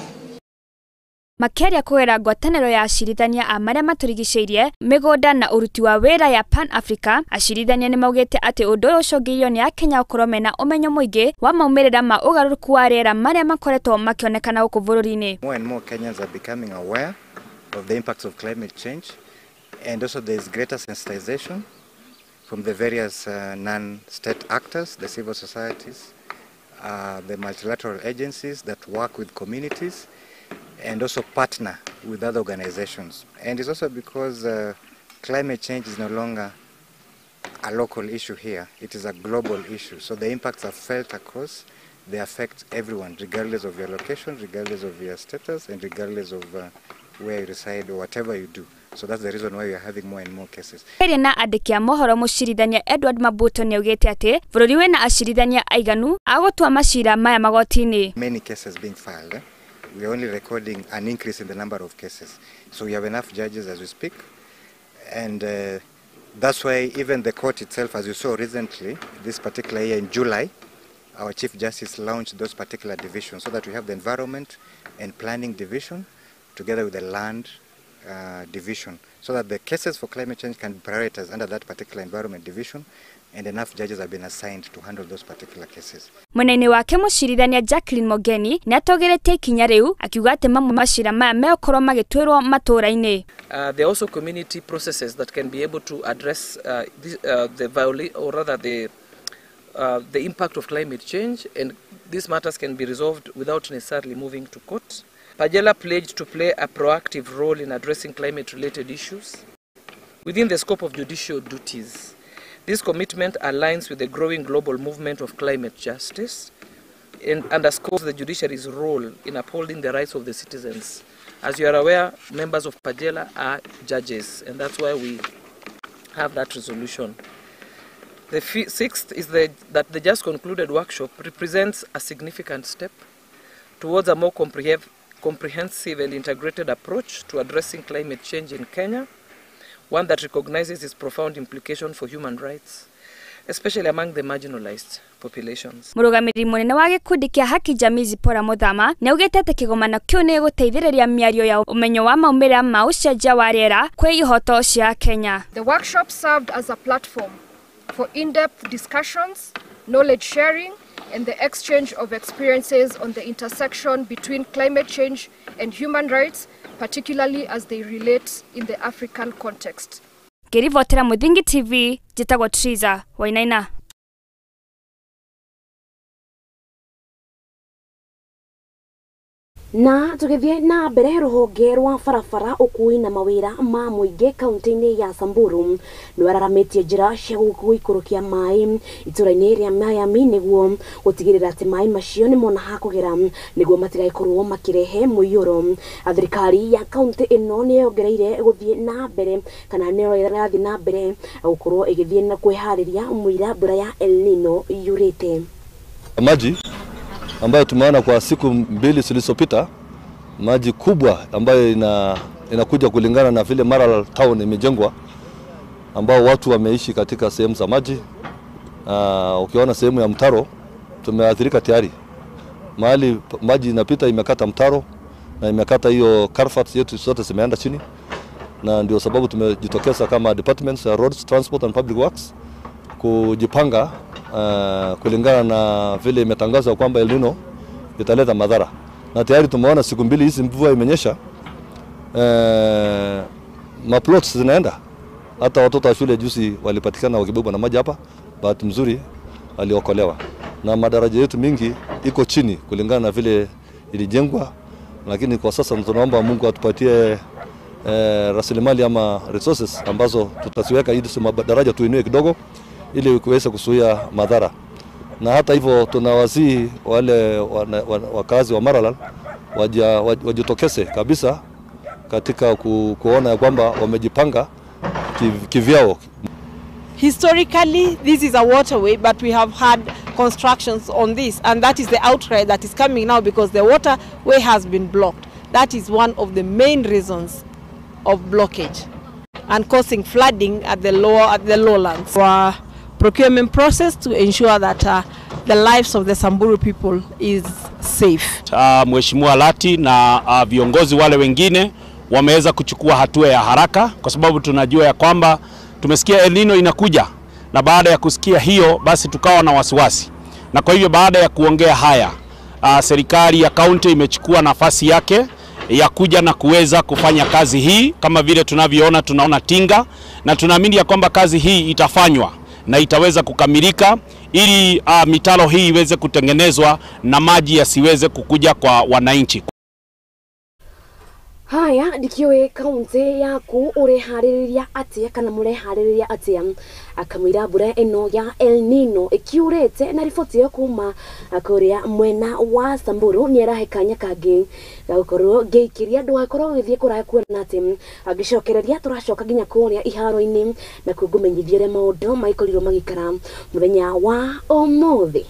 Makĩaria kũgerera ngwatanĩro ya acirithania a marĩa matũrigicĩirie mĩgũnda na ũruti wa wĩra ya Pan Africa, acirithania nĩ maugĩte atĩ ũndũ ũyũ ũcũngĩrĩirio nĩ Akenya gũkorwo mena ũmenyo mũingĩ wa maumĩrĩra ma ũgarũrũku wa rĩera marĩa makoretwo makĩonekana gũkũ bũrũri-inĩ. More and more Kenyans are becoming aware of the impacts of climate change, and also there is greater sensitization from the various non-state actors, the civil societies, the multilateral agencies that work with communities and also partner with other organizations. And it's also because climate change is no longer a local issue here, it is a global issue. So the impacts are felt across, they affect everyone, regardless of your location, regardless of your status, and regardless of where you reside or whatever you do. So that's the reason why we are having more and more cases. Eri na andĩki a mohoro mũcirithania Edward Mabuto nĩaugĩte atĩ bũrũri wĩna acirithania aiganu a gũtua macira maya magoti-inĩ. Many cases being filed. We are only recording an increase in the number of cases. So we have enough judges as we speak. And that's why even the court itself, as you saw recently, this particular year in July, our Chief Justice launched those particular divisions so that we have the Environment and Planning Division together with the Land Division, so that the cases for climate change can be prioritized under that particular Environment Division, and enough judges have been assigned to handle those particular cases. Mwena-inĩ wake mũcirithania Jacqueline Mogeni nĩatogeretie ikinya rĩu akiuga atĩ mamwe macira maya megũkorwo magĩtuĩrwo matũũra-inĩ. There are also community processes that can be able to address the impact of climate change, and these matters can be resolved without necessarily moving to court. Pagella pledged to play a proactive role in addressing climate-related issues within the scope of judicial duties. This commitment aligns with the growing global movement of climate justice and underscores the judiciary's role in upholding the rights of the citizens. As you are aware, members of Pagella are judges, and that's why we have that resolution. The sixth is that the just concluded workshop represents a significant step towards a more comprehensive and integrated approach to addressing climate change in Kenya, one that recognizes its profound implication for human rights, especially among the marginalized populations. Mũrũgamĩrĩri mũnene wa gĩkundi kĩa Haki Jamii Zipporah Muthama nĩaugĩte atĩ kĩgomano kĩu nĩ gĩgũteithĩrĩria mĩario ya ũmenyo wa maumĩrĩra ma ũcenjia wa rĩera kwĩ ihoto cia Kenya. The workshop served as a platform for in-depth discussions, knowledge sharing, and the exchange of experiences on the intersection between climate change and human rights, particularly as they relate in the African context. Ngĩribotera Mũthingi TV, njĩtagwo Triza Wainaina. Na tugithie na mbere ruhonge rwa barabara ukui na mawira ma muingi kaunti-ini ya Samburu nĩwararamitie njĩra cia gũikũrũkia maĩ itũra-inĩ rĩa Miami nĩguo gũtigĩrĩra atĩ maĩ macio nĩmona ha kũgera nĩguo matigaikorwo makĩrehe mũiyũro. Thirikari ya kaunti ĩno nĩyongereire gũthiĩ na mbere kana nĩyo ĩrathiĩ na mbere gũkorwo ĩgĩthiĩ na kwĩharĩria mũira mbura ya El Nino yurĩte. Maji ambayo tumeona kwa siku mbili zilizopita, maji kubwa ambayo inakuja kulingana na vile Maralal town imejengwa, ambao watu wameishi katika sehemu za maji. Ukiona sehemu ya mtaro tumeathirika tayari. Mahali maji inapita imekata mtaro na imekata hiyo culverts yetu zote zimeenda chini, na ndio sababu tumejitokeza kama departments ya Roads, Transport and Public Works kujipanga kulingana na vile imetangazwa kwamba El Nino italeta madhara. Na tayari tumeona siku mbili hizi mvua imenyesha, maplots zinaenda. Hata watoto wa shule juzi walipatikana wakibebwa na maji hapa, bahati mzuri waliokolewa. Na madaraja yetu mingi iko chini kulingana na vile ilijengwa, lakini kwa sasa tunaomba Mungu atupatie rasilimali ama resources ambazo tutaziweka ili madaraja tuinue kidogo ili kuweza kuzuia madhara. Na hata hivyo tunawasihi wale wakazi wa Maralal wajitokeze kabisa katika kuona kwamba wamejipanga kivyao. Historically, this is a waterway, but we have had constructions on this, and that is the outcry that is coming now because the waterway has been blocked. That is one of the main reasons of blockage and causing flooding at the lowlands. Our procurement process to ensure that the lives of the Samburu people is safe. Mheshimiwa Lati na viongozi wale wengine wameweza kuchukua hatua ya haraka kwa sababu tunajua ya kwamba tumesikia El Nino inakuja, na baada ya kusikia hiyo basi tukawa na wasiwasi. Na kwa hivyo baada ya kuongea haya, serikali ya kaunti imechukua nafasi yake ya kuja na kuweza kufanya kazi hii. Kama vile tunavyoona, tunaona tinga, na tunaamini ya kwamba kazi hii itafanywa na itaweza kukamilika ili mitaro hii iweze kutengenezwa na maji yasiweze kukuja kwa wananchi. Haya ndikiwe kaunti yaku ureharĩrĩria atia kana mũreharĩrĩria atia akamwira mbura ĩno ya El Nino ĩkiurĩte na riboti ĩyo kuma kũrĩa mwena wa Samburu nĩerahe kanya kangĩ ga gũkorwo ngĩikĩria ndũgakorwo ũgĩthiĩ kũraya kuona atĩ angĩcokereria tũracoka nginya kũrĩa iharo-inĩ na kuo ngũmenyithia ũrĩa maũndũ magĩkorirwo magĩikara mũthenya wa ũmũthĩ.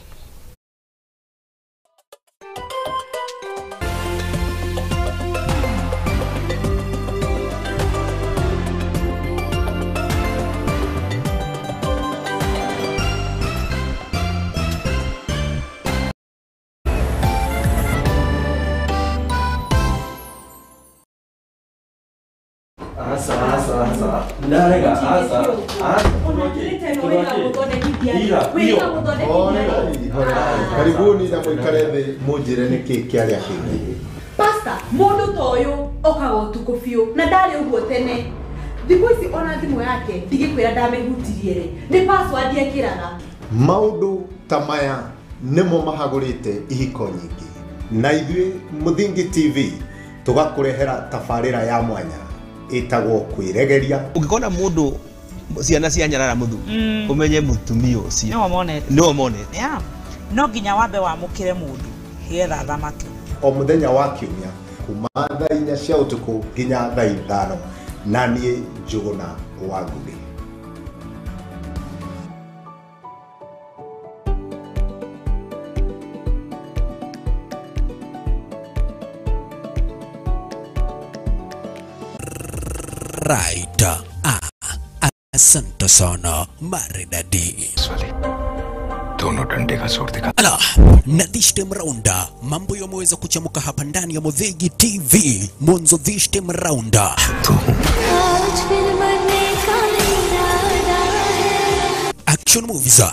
Karibuni na mwikare thĩ munjire nĩkĩ kĩarĩa kĩngĩ. Pastor, mũndũ ta ũyũ okaga ũtukũ biũ na ndarĩ ũguo tene. Thikũ ici ona thimũ yake ndigĩkwĩra ndamĩhutirie rĩ, nĩ password ekĩraga. Maũndũ ta maya nĩmo mahagũrĩte ihiko nyingĩ, na ithuĩ Mũthingi TV tũgakũrehera tabarĩra ya mwanya ĩtagwo kwĩregeria. Ũngĩkona mũndũ ciana cia nyarara mũthuri ũmenye mũtumia ũcio nĩwe monete. No nginya wambe wamũkĩre mũndũ getha thamaki. O mũthenya wa kiumia kuma thaa 4 cia ũtukũ nginya thaa 5, na niĩ Njũgũna wa Ngũgĩ. Right. Asante sana maridadi. Dono dande ka zor dikha. Ala, na this time round mambo yameweza kuchamuka hapa ndani ya Muthigi TV. Mwanzo this time round. Action movies,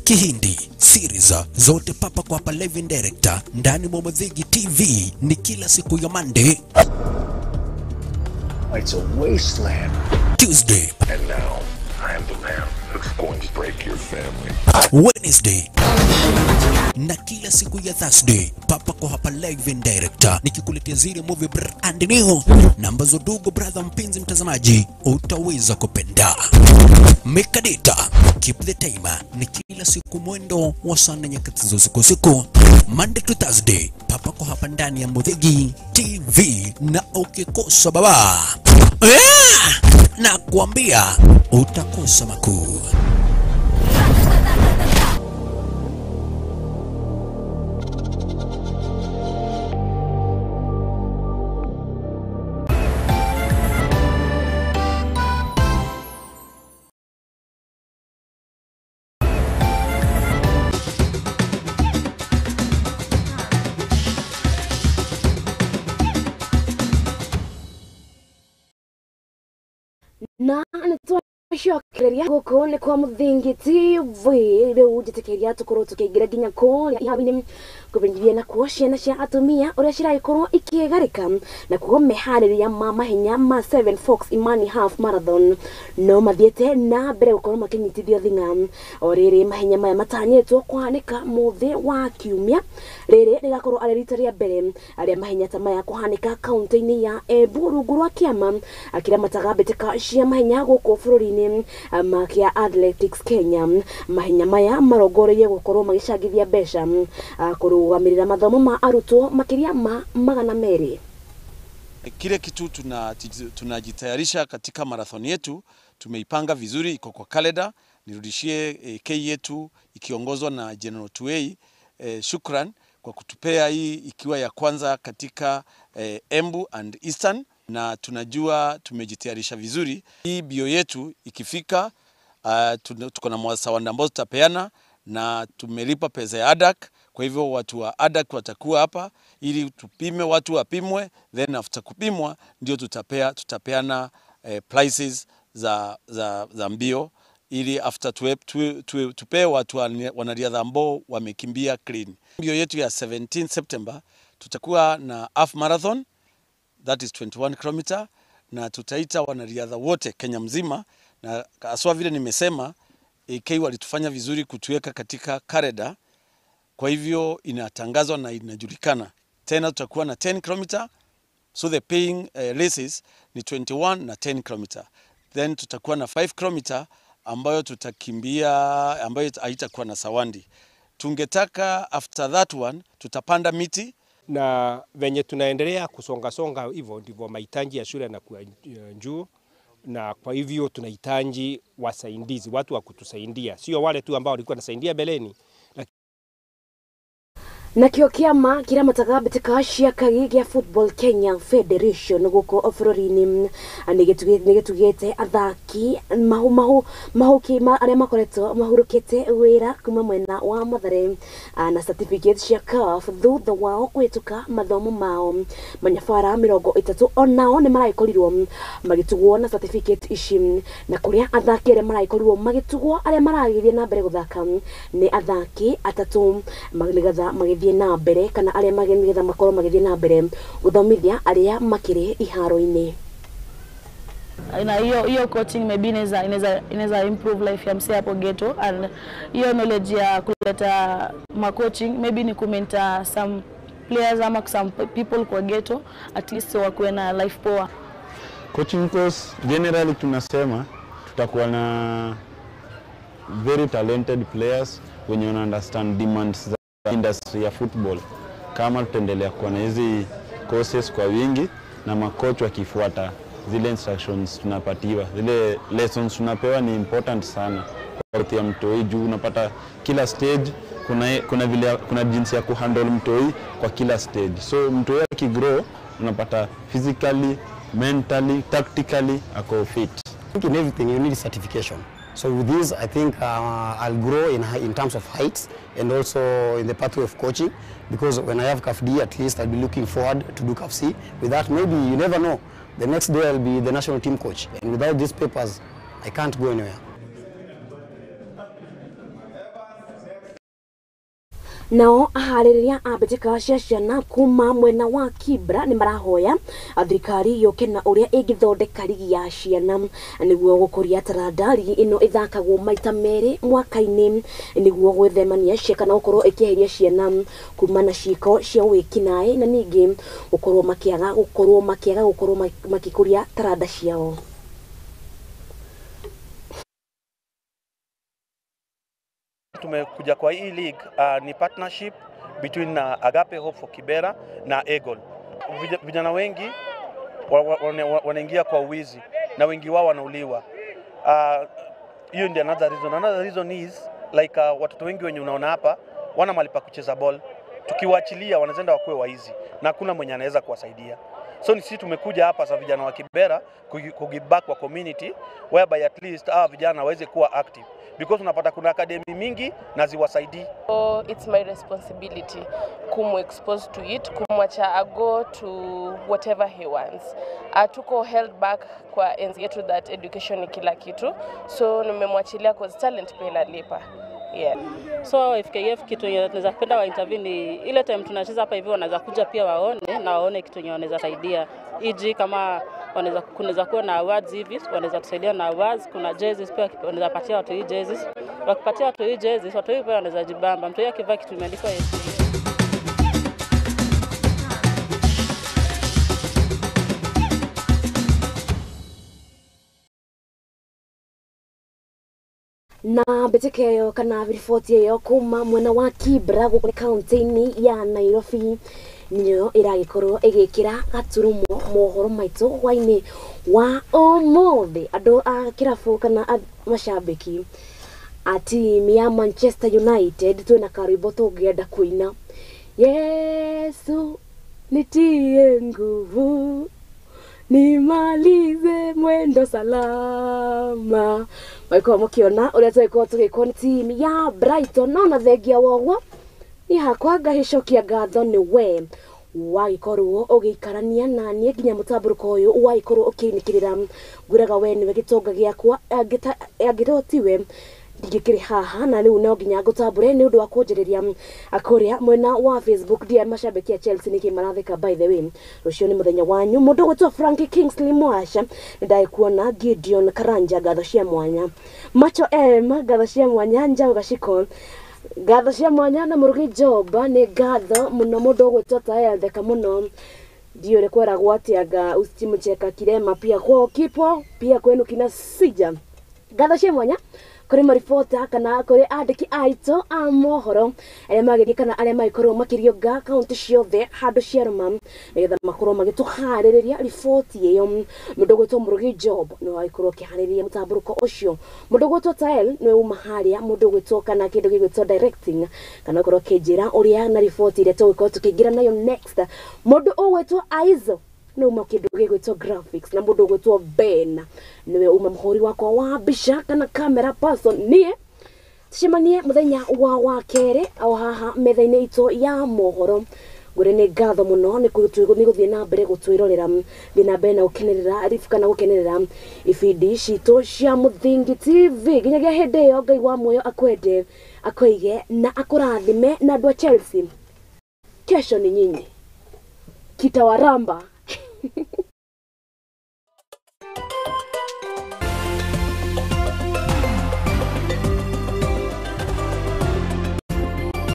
Kihindi, series zote papa kwa hapa live and direct ndani mwa Muthigi TV ni kila siku ya Monday. It's a wasteland. Tuesday. And now, I am the man who's going to break your family. Wednesday. Na kila siku ya Thursday papa kwa hapa live and director nikikuletea zile movie brand new na ambazo dugo brother mpenzi mtazamaji utaweza kupenda. Mekadita keep the timer ni kila siku mwendo wa saa 4 nyakati za usiku siku Monday to Thursday papa kwa hapa ndani ya Muthigi TV, na ukikosa baba na kuambia utakosa makuu. Na nitwacokereria guku ni kwa Muthingi TV riu njitikiria tukorwo tukiingira nginya kuria iharo-ini kumenyithia nakuo ciana cia atumia uria ciragĩkorwo ikĩgarĩka na kuo meharĩria ma mahenya ma Seven Fox Imani Half Marathon no mathiĩte na mbere gũkorwo makĩnyitithio thing'a. O rĩrĩ mahenya maya matanyĩtwo kũhanĩka mũthĩ wa kiumia rĩrĩ rĩgakorwo arĩ rita rĩa mbere arĩa mahenya ta maya kũhanĩka kaunti-inĩ ya Embu rungu rwa kĩama akĩramataga mbĩtĩka cia mahenya gũkũ bũrũri-inĩ ma kĩa Athletics Kenya. Mahenya maya marongoreirie gũkorwo magĩcangithia mbeca kũrũgamĩrĩra mathomo ma arutwo makĩria ma 200. Kile kitu tunajitayarisha katika marathon yetu tumeipanga vizuri, iko kwa kalenda. Nirudishie K yetu ikiongozwa na General Tuei shukran kwa kutupea hii ikiwa ya kwanza katika Embu and Eastern, na tunajua tumejitayarisha vizuri. Hii bio yetu ikifika tuko na mwasawanda ambao tutapeana na tumelipa pesa ya ADAC. Kwa hivyo watu wa ADAC watakuwa hapa ili tupime, watu wapimwe, then after kupimwa ndio tutapeana prices za mbio ili after tupee watu wanariadha ambao wamekimbia clean. Mbio yetu ya 17 September tutakuwa na half marathon, that is 21 km, na tutaita wanariadha wote Kenya mzima, na aswa vile nimesema AK walitufanya vizuri kutuweka katika kalenda. Kwa hivyo inatangazwa na inajulikana. Tena tutakuwa na 10 km, so the paying races ni 21 na 10 km. Then tutakuwa na 5 km ambayo tutakimbia, ambayo haitakuwa na sawandi. Tungetaka after that one tutapanda miti. Na venye tunaendelea kusonga songa hivyo ndivyo mahitaji ya shule yanakuwa juu, na kwa hivyo tunahitaji wasaidizi, watu wa kutusaidia, sio wale tu ambao walikuwa wanasaidia beleni. Nakio kĩama kĩramataga mbĩtĩka cia kagi gĩa Football Kenya Federation gũkũ bũrũri-inĩ nĩgĩtugĩte athaki mahuki arĩa makoretwo mahurũkĩte wĩra kuma mwena wa Mathare na certificate cia CAF thutha wao kũhĩtũka mathomo mao. Manyabara 30 onao nĩ maragĩkorirwo magĩtugwo na certificate ici, na kũrĩa athaki arĩa maragĩkorirwo magĩtugwo arĩa maragĩthiĩ na mbere gũthaka nĩ athaki atatũ nĩgetha magĩthiĩ na mbere kana arĩa nĩgetha makorwo magĩthiĩ na mbere gũthomithia arĩa makĩrĩ iharo-inĩ. Na hiyo coaching maybe inaweza improve life ya msee hapo ghetto, and hiyo knowledge ya kuleta ma coaching maybe ni kumentor some players ama some people kwa ghetto, at least wakuwe na life poa. Coaching course generally tunasema tutakuwa na very talented players wenye wana understand demands za industry ya football. Kama tutaendelea kuwa na hizi courses kwa wingi na makocha wakifuata zile instructions tunapatiwa, zile lessons tunapewa ni important sana kwa ya mtoi, juu unapata kila stage kuna jinsi ya kuhandle mtoi kwa kila stage. So mtoi akigrow unapata physically, mentally, tactically ako fit. I think in everything you need certification. So with this, I think I'll grow in terms of heights and also in the pathway of coaching, because when I have CAF D, at least I'll be looking forward to do CAF C. With that, maybe, you never know, the next day I'll be the national team coach. And without these papers, I can't go anywhere. Nao aharĩrĩria a mbĩtĩka cia ciana kuma mwena wa Kibra nĩ marahoya thirikari yũke na ũrĩa ĩngĩthondeka rigi ya ciana nĩguo gũkũria taranda. Rigi ĩno ĩthakagwo maita merĩ mwaka-inĩ nĩguo gwĩthemania cia kana gũkorwo ĩkĩeheria ciana kuma na ciĩko cia wĩkinaĩ na ningĩ gũkorwo makĩaga gũkorwo makĩkũria taranda ciao. Tumekuja kwa hii league ni partnership between Agape Hope for Kibera na Eagle. Vijana wengi wanaingia kwa wizi na wengi wao wanauliwa. Hiyo ndio another reason. Another reason is like watoto wengi wenye unaona hapa wana mahali pa kucheza ball. Tukiwaachilia wanaenda wakuwe waizi na hakuna mwenye anaweza kuwasaidia. So ni sisi tumekuja hapa sa vijana wa Kibera ku give back kwa community whereby at least hawa vijana waweze kuwa active, because unapata kuna academy mingi na ziwasaidii. So it's my responsibility kumu expose to it, kumwacha ago to whatever he wants. Tuko held back kwa enzi yetu that education ni kila kitu, so nimemwachilia cause talent pia inalipa. Yeah. So FKF kitu yenye tunaweza kupenda wa intervene ile time tunacheza hapa hivi, wanaweza kuja pia waone na waone kitu yenye wanaweza saidia. E.g. kama wanaweza kunaweza kuwa na awards hivi, wanaweza tusaidia na awards, kuna jerseys pia wanaweza patia watu hii jerseys. Wakipatia watu hii jerseys, watu hii pia wanaweza jibamba. Mtu akivaa kitu imeandikwa FKF. Na mbĩtĩka ĩyo kana riboti ĩyo kuma mwena wa Kibra gũkũ kaunti-inĩ ya Nairobi nĩyo ĩragĩkorwo ĩgĩkĩra gaturumo mohoro maitũ hwainĩ wa ũmũthĩ. Andũ a kĩrabu kana macambĩki a timu ya Manchester United twĩna karwĩmbo tũngĩenda kũina. Yesu nitie nguvu nimalize mwendo salama. Maiko mukiona uria twĩkorwo tũgĩkwo nĩ timu ya Brighton no na thengia woguo ni hakwa ngahicokia ngatho nĩ we wagĩkorwo ũgĩikarania na niĩ nginya mũtambũrũko ũyũ wagĩkorwo ũkĩinĩkĩrĩra. Ngwĩraga we nĩwe gĩtonga gĩakwa, angĩkorwo tiwe ndingĩkĩrĩ haha na rĩu no nginya ngũtambũre nĩ ũndũ wa kũnjĩrĩria kũrĩa mwena wa Facebook. Ndia macambĩki a Chelsea nĩkĩ maratheka, by the way rũciũ nĩ mũthenya wanyu. Mũndũ ũgwĩtwo Frank Kingsley Mwasha nĩndagĩkuona, Gideon Karanja ngatho cia mwanya, Macho M ngatho cia mwanya, Njau Gaciko ngatho cia mwanya na Mũrugi Joba nĩ ngatho mũno. Mũndũ ũgwĩtwo Tael theka mũno ndiũĩ ũrĩa kweragwo atĩa nga usitimcheka kirema pia kwao kipo pia kwenu kina sija. Ngatho cia mwanya kuri maribota kana kuri andiki aitũ a mohoro arĩa magĩthiĩ kana arĩa magĩkorwo makĩrionga kaunti ciothe handũ ciarũma nĩgetha makorwo magĩtũharĩrĩria riboti ĩyo. Mũndũ ũgwĩtwo Mũrugi Job nĩwe wagĩkorwo akĩharĩrĩria mũtambũrũko ũcio. Mũndũ ũgwĩtwo Tael nĩwe uma harĩa, mũndũ ũgwĩtwo kana kĩndũ gĩgwĩtwo directing kana ũkorwo akĩnjĩra ũrĩa na riboti ĩrĩa tũgũkorwo tũkĩingĩra nayo next. Mũndũ ũgwĩtwo Aizo nĩ uma kĩndũ gĩgwĩtwo graphics na mũndũ ũgwĩtwo Ben nĩwe uma mũhũri wakwa wa mbica kana camera person. Niĩ tucemanie mũthenya wa kerĩ o haha metha-inĩ itũ ya mohoro. Ngwĩre nĩ ngatho mũno nĩ gũthiĩ na mbere gũtwĩrorera, thiĩ na mbere na gũkenerera ribu kana gũkenerera ibindi citũ cia Mũthingi TV. Nginyagia hĩndĩ ĩyo Ngai wa muoyo akwende, akũige na akũrathime. Na andũ a Chelsea, kesho ni nyinyi, kitawaramba.